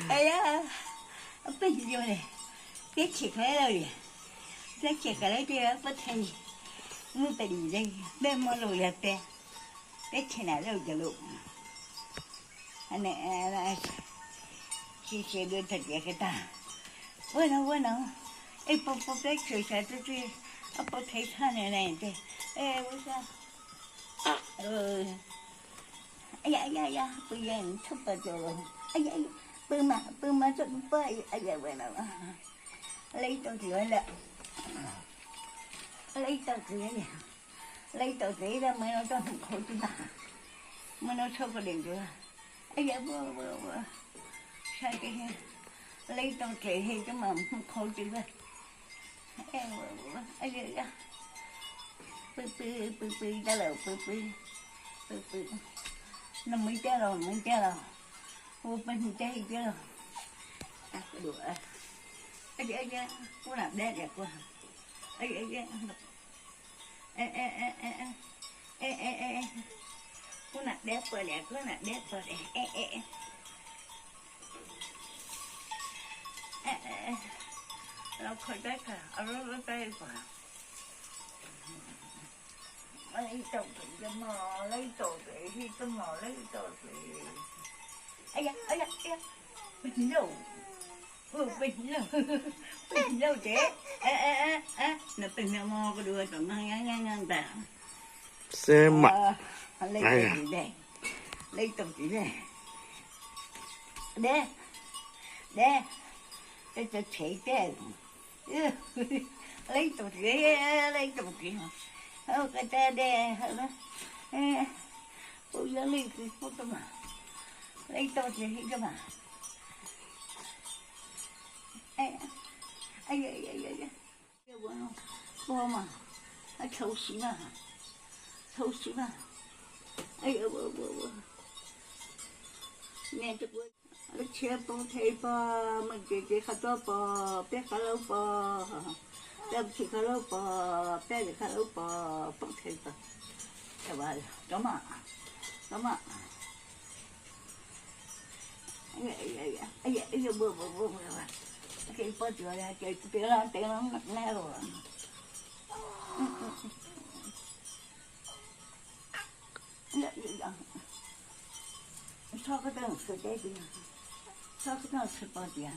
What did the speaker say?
哎呀，不行了，别切开了的，再切开了的不疼，我不理人，别摸路也别，别吃那肉就肉。那那，谢谢你特别给大，我能我能，哎不不别吃啥子这，啊不太惨了嘞对，哎我说，呃。哎呀呀呀！不然出不着了。哎呀呀，不嘛不嘛这不哎呀完了，累到这了，累到这了，累到这了，没有到口子吧，没有吃过零食。哎呀，不不不，啥这些累到这些就嘛口子吧。哎我我哎呀呀，不不不不得了，不不不不。那没得了，没得了，我本身在一个，啊，对，哎呀呀，我那边也过，哎呀呀，哎哎哎哎哎，哎哎哎哎，我那边过来，我那边过来，哎哎哎，哎哎哎，老快点去，阿老老带过。lấy đầu thì cho mà lấy đầu thì cho mà lấy đầu thì哎呀哎呀哎呀，bình肉，哦bình肉，bình肉姐，哎哎哎哎，那bình肉mà cái đuôi tụi nó ngang ngang ngang ta。 ဆဲမ lấy đầu gì đây, lấy đầu gì đây, đây, đây, cái cái chế đây，lấy đầu gì, lấy đầu gì。好，个大的，好了，哎，我要那个不干嘛，来到这里干嘛？哎，哎呀呀呀呀！我我嘛，啊，抽死嘛，抽死嘛！哎呀，我我我，你这个，我切不开吧，没姐姐好多吧，别好了吧。别吃个萝卜，别吃个萝卜，不吃个，吃完了，干嘛？干嘛？哎呀哎呀哎呀哎呀不不不不不，给包住了，给别让别让那个。嗯嗯嗯。呀呀，烧个灯吃这个，烧个灯吃包的。